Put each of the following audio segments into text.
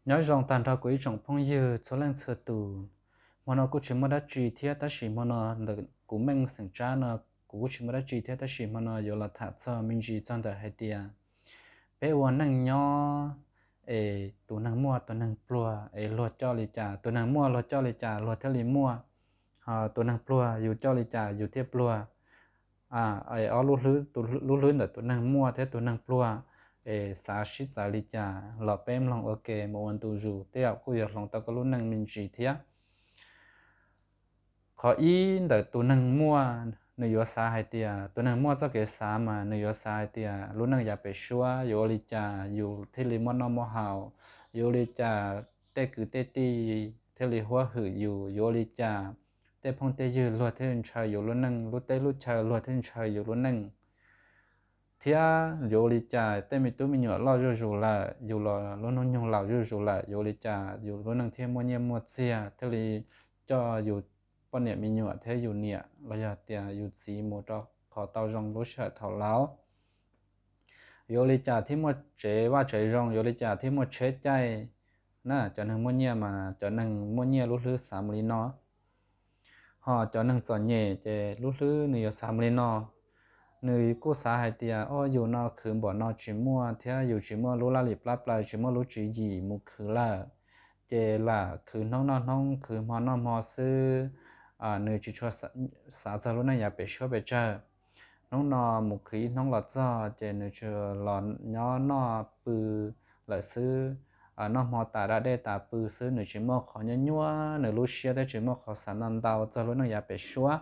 Nyob zoo tag nrho kuv ib tsoom phooj ywg txhua leej txhua tus. Hmo no kuj tsis muaj dab tsi thiab, tab sis hmo no ntawm kuv Meej xeem Tsab no, kuv kuj tsis muaj dab tsi thiab, tab sis hmo no yuav los tham txog me ntsis txog ntawm hais tias peb ua neej nyob es tus neeg muaj tus neeg pluag es luag coj li cas, tus neeg muaj luag coj li cas luag thiaj li muaj, ho tus neeg pluag yus coj li cas yus thiaj pluag. Ob lub hlwb, lub hlwb ntawm tus neeg muaj thiab tus neeg pluag es xav sib txawv li cas los peb mloog ua ke mus ua ntu zus, tej zaum kuj yuav hloov tau koj lub neej me ntsis thiab. Qhov ib, ntawm tus neeg muaj, nws yuav xav hais tias, tus neeg muaj txoj kev xav mas nws yuav xav hais tias lub neej yav pem suab yuav ua li cas yus thiaj li muaj noj muaj haus, yuav ua li cas tej kwv tej tij thiaj li huab hwm yus, yuav ua li cas tej phooj tej ywg luag thiaj ntshaw yus lub neej, lub teb lub chaw luag thiaj ntshaw yus lub neej, thiab yuav ua li cas tej me tub me nyuam loj zuj zus lawm, yus los lub hnub nyoog laus zuj zus lawm, yuav ua li cas yus lub neej thiaj muaj nyiaj muaj txiag thiaj li coj yus poj niam me nyuam thiab yus niam los yog tias yus txiv mus rau qhov tau zoo lub sij hawm thaum laus. Yuav ua li cas thiaj muaj tsev vaj tsev zoo, yuav ua li cas thiaj muaj tsheb caij na. Cov neeg muaj nyiaj mas cov neeg muaj nyiaj lub hlwb xav mus li no. Ho cov neeg txom nyem ces lub hlwb nws yuav xav mus li no. Nws kuj xav hais tias, o, yus no khwv npaum no tsis muaj thiab yus tsis muaj lub laj lim plab plaws, tsis muaj lub tswv yim mus khwv lawm, ces lam khwv hnub noj hnub, khwv hmo noj hmo xwb. Nws tsis tshua xav txog lub neej yav pem suab pes tsawg. Hnub no mus khwv ib hnub los txog ces nws tsuas los nyob noj pw lawm xwb. Noj hmo tas da dej tas pw xwb, nws tsis muaj qhov nyuaj nyuaj, nws lub siab thiab tsis muaj qhov xav ntau ntau txog lub neej yav pem suab.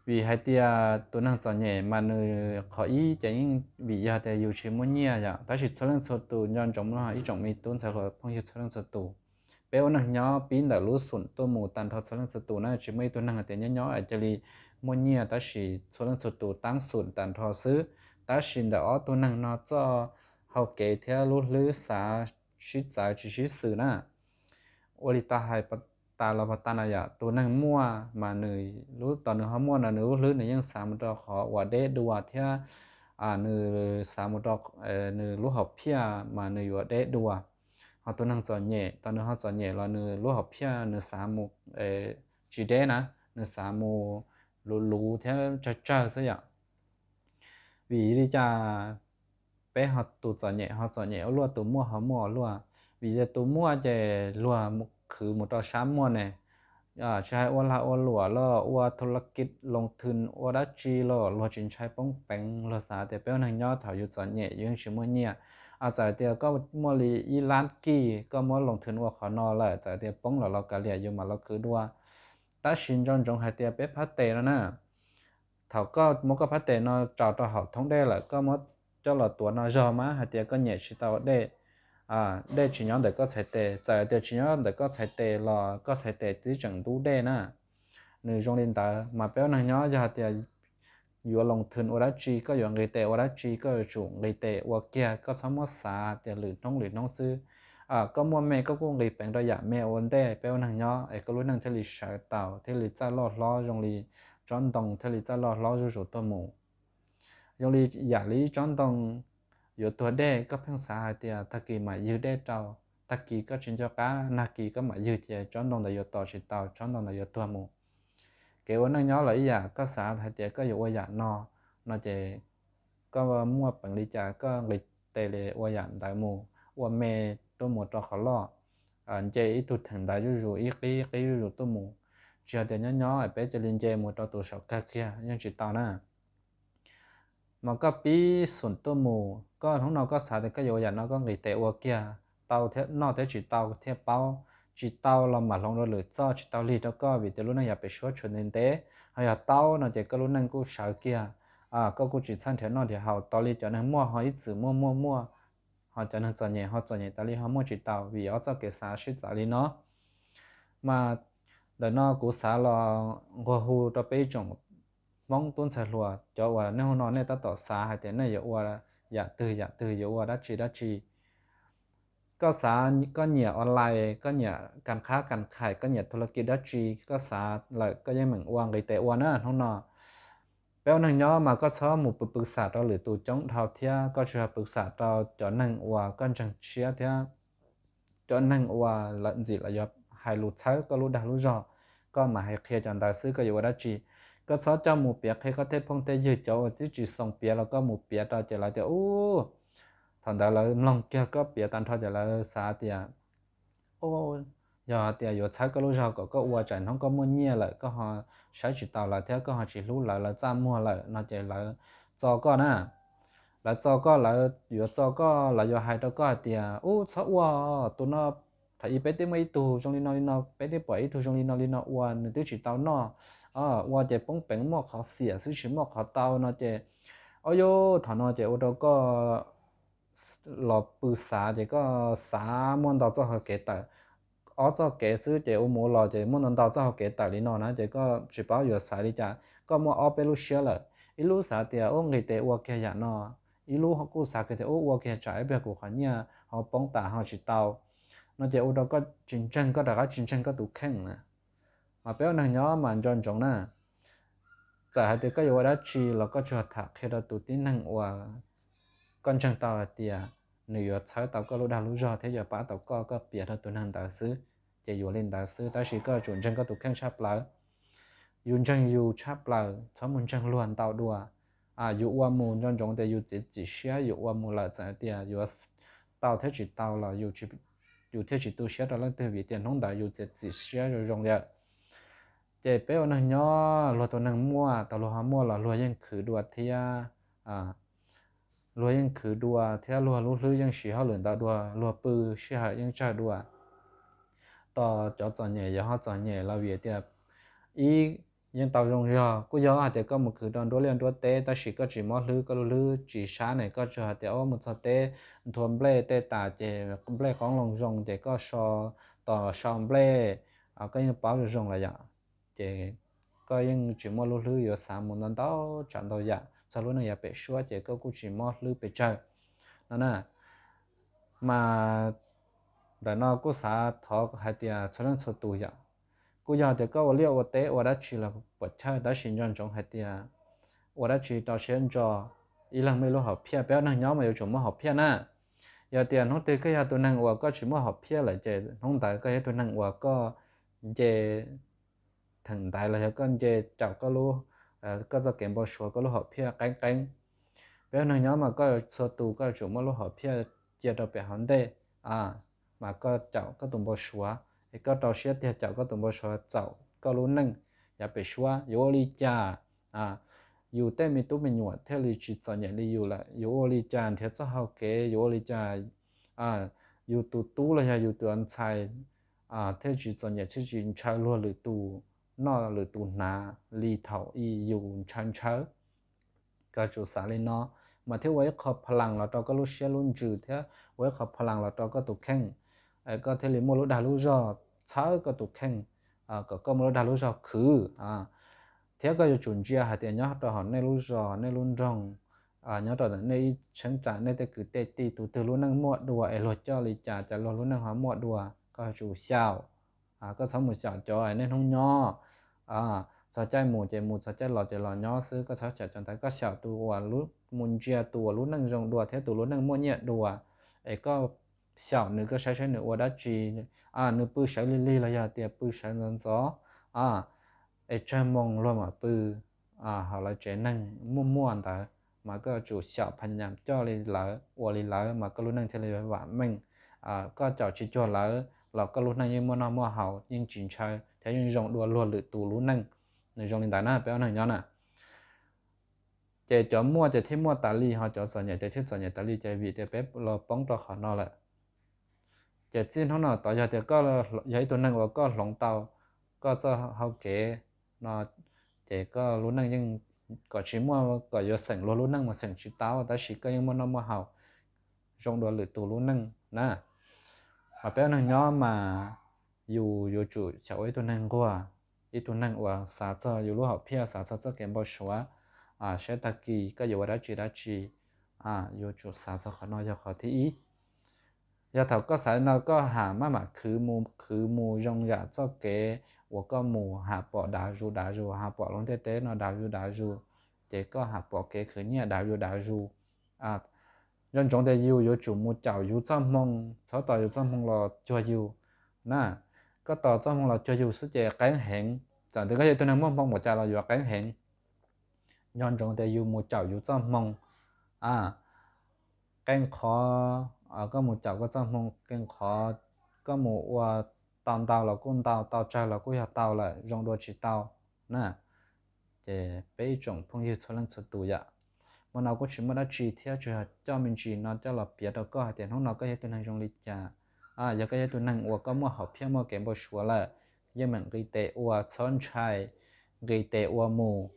Vim hais tias tus neeg txom nyem mas nws qhov ib ces yeej vim yog tias yus tsis muaj nyiaj yom, tab sis txhua leej txhua tus nco ntsoov mloog ib tsoom me tub ntxhais hluas phooj ywg txhua leej txhua tus. Peb ua neej nyob pib ntawm lub xum tuaj mus tag nrho txhua leej txhua tus na, tsis muaj ib tug neeg hais tias nyob nyob es cia li muaj nyiaj, tab sis txhua leej txhua tus tab xum tag nrho xwb. Tab sis ntawm ob tug neeg no txoj hau kev thiab lub hlwb xav sib txawv tsis sib xws na. Ua li tas hais tas los pas tas no yom, tus neeg muaj mas nws lub, tos nws ho muaj no nws lub hlwb nws yeej xav mus rau qhov uas deb dua thiab nws xav mus rau nws lub hom phiaj mas nws yuav deb dua. Ho tus neeg txom nyem, tos nws ho txom nyem los nws lub hom phiaj nws xav mus tsis deb na, nws xav mus luv luv thiab tsawg tsawg xwb yom. Vim li cas peb ho tus txom nyem ho txom nyem ua luaj, tus muaj ho muaj ua luaj? Vim tias tus muaj ces luag khwv mus rau sab muaj ne, tsis hais ua lag ua luam los ua thu la kij loos thwm ua dab tsi los luag tsis ntshai poob peev, luag xav tias peb ua neeg nyob thaum yus txom nyem yus yeej tsis muaj nyiaj. Txawm tias koj muaj li ib lab kij koj muab loos thwm ua qhov no lawm, txawm tias poob los los kav liam yus mam los khwv dua. Tab sis nco ntsoov hais tias peb phab tes no na, thaum koj muab koj phab tes no tsaus rau hauv thoob dej lawm, koj muab coj los tuav no zog mas hais tias koj nyem tsis tau dej, dej tsis nyob ntawm koj txhais tes. Txawm tias tsis nyob ntawm koj txhais tes los koj txhais tes twb tseem ntub dej na. Nws zoo li ntawd mas peb ua neeg nyob yog hais tias yuav loos thwm ua dab tsi, koj yuav nqis tes ua dab tsi, koj yuav tsum nqis tes ua kiag, koj txhob muab xav tias lwm hnub lwm hnub xwb. Koj muaj me koj kuj nqis peev rau yam me ua ntej peb ua neeg nyob es koj lub neej thiaj li sawv tau, thiaj li txawj loj hlob zoo li tsob ntoo thiaj li txawj loj hlob zuj zus tuaj mus. Zoo li yam li ib tsob ntoo yuav tuag dej, koj pheej xav hais tias tag kis mam ywg dej rau, tag kis koj tsis nco qab, nag kis koj mam ywg ces tsob ntoo ntawd yuav tos tsis tau, tsob ntoo ntawd yuav tuag mus. Kev ua neej nyob los ib yam, koj xav hais tias koj yuav ua yam no, no ces koj muaj peev li cas koj nqis tes li ua yam ntawd mus, ua me tuaj mus rau qhov loj, nce ib tug theem ntawd zuj zus, ib qib qib zuj zus tuaj mus. Tsis yog tias nyob nyob peb cia li nce mus rau tus saum kawg kiag yeej tsis tau na. Mas koj pib xum tuaj mus, koj hnub no koj xav tias koj yuav ua yam no koj nqis tes ua kiag, tau thiab noj thiab tsis tau thiaj paub. Tsis tau los mam hloov rau lwm txoj, tsis tau lig rau koj vim tias lub neej yav pem suab tshuav ntev ntev. Ho yog tau no ces koj lub neej kuj sawv kiag, koj kuj tsis txhawj nrhiav noj nrhiav haus. Tas li cov neeg muaj ho ib txwm muaj muaj muaj, ho cov neeg txom nyem ho txom nyem tas li ho muaj tsis tau vim ob txoj kev xav sib txawv li no. Mas ntawm no kuv xav los nquag hu rau peb ib tsoom Hmoob tub ntxhais hluas, cov uas nej hnub no nej tab tom xav hais tias nej yuav ua yam twg yam twg, yuav ua dab tsi dab tsi. Koj xav, koj nyiam online, koj nyiam kas qhab kas khais, koj nyiam thu la kij dab tsi, koj xav lawm koj yeej meem ua, nqis tes ua na hnub no. Peb ua neeg nyob mas koj txhob mus pw pw xam rau lwm tus coob dhau thiab koj tsis yog pw xam rau cov neeg uas koj ntseeg siab thiab cov neeg uas lawv ntxim lawv yuav hais lus txhawb koj lub dag lub zog. Koj mas hais qhia cov ntawd xwb koj yuav ua dab tsi? Koj txhob coj mus piav qhia koj tej phooj tej ywg cov uas twb tsis xoo piav los koj mus piav rau ces lawv tias ub, thaum ntawd lawv mloog kiag koj piav tag nrho ces lawv xav tias yog tias yuav txhawb koj lub zog kom koj ua tsam hnub koj muaj nyiaj lawm koj ho saib tsis taus lawv thiab koj ho tsis hlub lawv, lawv txaj muag lawm no ces lawv txo koj na. Lawv txo koj, lawv yuav txo koj, lawv yuav hais rau koj hais tias ub txhob ua, tus no thaum ub peb twb muaj ib tug zoo li no li no, peb twb pom ib tug zoo li no li no ua nws twb tsis tau noj, ua ces poob peev muaj qhov xiam xwb tsis muaj qhov tau no ces, o yog thaum no ces ua rau koj los pw xav ces koj xav muaj ntau txoj hau kev tawm, ob txoj kev xwb ces ua mus ua los ces muaj ntau ntau txoj hau kev tawm li no na ces koj tsis paub yuav xav li cas. Koj muaj ob peb lub siab lawm, ib lub xav tias ub nqis tes ua kiag yam no, ib lub kuj xav kiag tias ub ua kiag tsam ib pliag kuv qhov nyiaj ho poob tas ho tsis tau no ces ua rau koj tsis ntseeg, koj rov qab tsis ntseeg koj tus kheej na. Mas peb ua neeg nyob mas nco ntsoov na, txawm hais tias koj yuav ua dab tsi los koj tsuas tham qhia rau tus tib neeg uas koj ntseeg tau hais tias nws yuav txhawb tau koj lub dag lub zog thiab yuav pab tau koj, koj piav rau tus neeg ntawd xwb, ces yuav li ntawd xwb. Tab sis koj yuav tsum ntseeg koj tus kheej tshaj plaws. Yus ntseeg yus tshaj plaws, txhob mus ntseeg luag ntau dua. Yus ua mus nco ntsoov tias yus txiav txim siab, yus ua mus lawm txawm hais tias yuav tau thiab tsis tau los yus thiaj tsis tu siab rau leej twg vim tias hnub ntawd yus txiav txim siab zoo zoo lawm. Ces peb ua neeg nyob luag tus neeg muaj tau luag ho muaj los luag yeej khwv dua thiab, luag yeej khwv dua thiab luag lub hlwb yeej siv hauj lwm ntau dua, luag pw sij hawm yeej tsawg dua. Tos cov txom nyem yog ho txom nyem los vim tias ib, yeej tau zoo zog, kuj yog hais tias koj mus khwv rau nruab liaj nruab teb tab sis koj tsis mob hlwb, koj lub hlwb tsis sab ne, koj tsuas hais tias mus txog teb nthua nplej tej tas ces nplej qoob loo zoo ces koj so, tos sau nplej, koj yeej paub zoo zoo lawm yom. Ces koj yeej tsis muaj lub hlwb yuav xav mus ntau ntau tsav ntau yam txog lub neej yav pem suab ces koj kuj tsis mob hlwb pes tsawg no na. Mas ntawm no kuj xav thov hais tias txhua leej txhua tus yom, kuj yog tias koj ua liaj ua teb ua dab tsi los puam chawj tab sis nco ntsoov hais tias ua dab tsi rau siab ntso, ib leeg muaj ib lub hom phiaj, peb ua neeg nyob mas yuav tsum muaj hom phiaj na. Yog tias hnub twg koj yog tus neeg uas koj tsis muaj hom phiaj lawm ces hnub ntawd koj yog tus neeg uas koj nce theem ntaiv los yog koj nce caum koj lub, koj txoj kev npau suav koj lub hom phiaj qeeb qeeb. Peb ua neeg nyob mas koj txhua tus koj yuav tsum muaj lub hom phiaj cia rau pem hauv ntej, mas koj caum koj tus npau suav, es koj rau siab tiag caum koj tus npau suav txaus koj lub neej yav pem suab. Yuav ua li cas yus tej me tub me nyuam thiaj li tsis txom nyem li yus lawm? Yuav ua li cas nrhiav txoj hau kev? Yuav ua li cas yus tus tub los yog yus tus ntxhais thiaj tsis txom nyem thiaj tsis ntshaw luag lwm tus noj lwm tus hnav li thaum ub yus ntshaw ntshaw? Koj tsum xav li no, mas thiaj ua ib qho pha las los rau koj lub siab lub ntsws thiab ua ib qho pha las los rau koj tus kheej, koj thiaj li muaj lub dag lub zog txhawb koj tus kheej, kom koj muaj lub dag lub zog khwv. Thiab koj yuav tsum ntsia hais tias nyob rau hauv nej lub zos nej lub nroog, nyob rau ntawm nej ib cheeb tsam nej tej kwv tej tij tus twg lub neej muaj dua es luag coj li cas cas luag lub neej ho muaj dua, koj yuav tsum xyaum. Koj txhob mus xyaum cov niaj hnub nyob, txog caij mus ces mus, txog caij los ces los nyob xwb, koj txhob xyaum cov ntawd. Koj xyaum tus uas, mus ntsia tus uas lub neej zoo dua thiab tus lub neej muaj nyiaj dua, es koj xyaum nws, koj saib saib nws ua dab tsi, nws pw sawv lig lig los yog tias pw sawv ntxov ntxov, es tsawg moos luag mam pw. Hauv lawv tsev neeg muaj muaj ntawd, mas koj yuav tsum xyaum phas nyas coj li lawv ua li lawv mas koj lub neej thiaj li vam meej. Koj caum tsis cuag lawv los koj lub neej yeej muaj noj muaj haus yeej tsis ntshaw thiab yeej zoo dua luag lwm tus lub neej. Nws zoo li ntawd na peb ua neeg nyob na. Ces cov muaj ces thiaj muaj tas li, ho cov txom nyem ces thiaj txom nyem tas li, ces vim tias peb los poob rau qhov no lawm. Ces txij hnub no tod yog tias koj yog ib tug neeg uas koj hloov tau koj txoj hau kev no, ces koj lub neej yeej, kom tsis muaj kom yuav xeem luag lub neej mas xeem tsis tau, tab sis koj yeej muaj noj muaj haus zoo dua lwm tus lub neej na. Mas peb ua neeg nyob mas yus yuav tsum xyaum ua ib tug neeg nquag, ib tug neeg uas xav txog yus lub hom phiaj, xav txog txoj kev npau suav, saib tag kis koj yuav ua dab tsi dab tsi, yuav tsum xav txog qhov no yog qhov thib ib. Yog thaum koj xav li no koj ham maj mam khwv mus khwv mus zoo yam txoj kev uas koj mus ham pom dav zus dav zus, ham pom lub ntiaj teb no dav zus dav zus, ces koj ham pom kev khwv nyiaj dav zus dav zus. Nco ntsoov tias yus yuav tsum mus caum yus txoj hmoo, txhob tos yus txoj hmoo los cuag yus na. Koj tos txoj hmoo los cuag yus xwb ces qeeb heev. Txawm tias koj yog tus neeg muaj hmoo npaum cas los yuav qeeb heev. Nco ntsoov tias yus mus caum yus txoj hmoo, qee qhov koj mus caum koj txoj hmoo, qee qhov koj mus ua tau ntau los kuj ntau, tau tsawg los kuj yog tau lawm, zoo dua tsis tau na. Ces peb ib tsoom phooj ywg txhua leej txhua tus yom, hmo no kuj tsis muaj dab tsi thiab, tsuas yog coj me ntsis no coj los piav rau koj hais tias hnub no koj yog tus neeg zoo li cas. Yog koj yog tus neeg uas koj muaj hom phiaj muaj kev npau suav lawm, yeej meem nqis tes ua, txhob ntshai, nqis tes ua mus.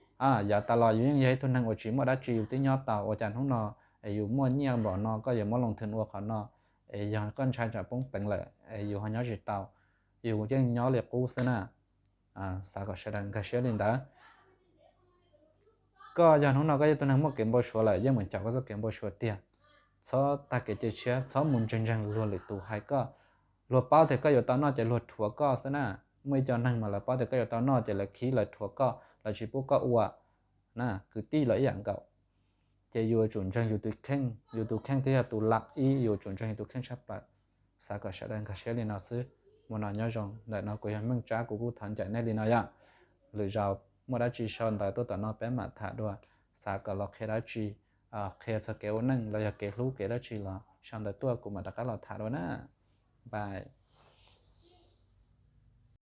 Yav tas los yus yeej yog ib tug neeg uas tsis muaj dab tsi, yus twb nyob tau, ua cas hnub no es yus muaj nyiaj npaum no koj yuav muab loo thwm ua qhov no, es yog koj ntshai tsam poob peev lawm es yus ho nyob tsis tau, yus yeej nyob li qub xwb na. Xav kom sawv daws nkag siab li ntawd. Koj yog hnub no koj yog tus neeg muaj kev npau suav lawm, yeej meem caum koj txoj kev npau suav tiag. Txhob tag kev cia siab, txhob mus ntseeg ntseeg luag lwm tus hais koj. Luag paub tias koj yuav tau noj ces luag rhuav koj xwb na. Muaj ib co neeg mas lawv paub tias koj yuav tau noj ces lawv khib lawv rhuav koj, lawv tsis pub koj ua na. Kwv tij los ib yam nkaus. Ces yus yuav tsum ntseeg yus tus kheej, yus tus kheej thiaj yog tus lam ib, yus yuav tsum ntseeg yus tus kheej tshaj plaws. Xav kom sawv daws nkag siab li no xwb. Hmo no nyob zoo, ntawm no kuv yog Meej Tsab, kuv kuj thov ncaim nej li no yom. Lwm zaus muaj dab tsi sau ntawv tuaj tom no peb mam tham dua. Xav kom los qhia dab tsi, qhia txog kev ua neej los yog kev hlub kev dab tsi los sau ntawv tuaj kuv mam rov qab los tham dua na. Bye.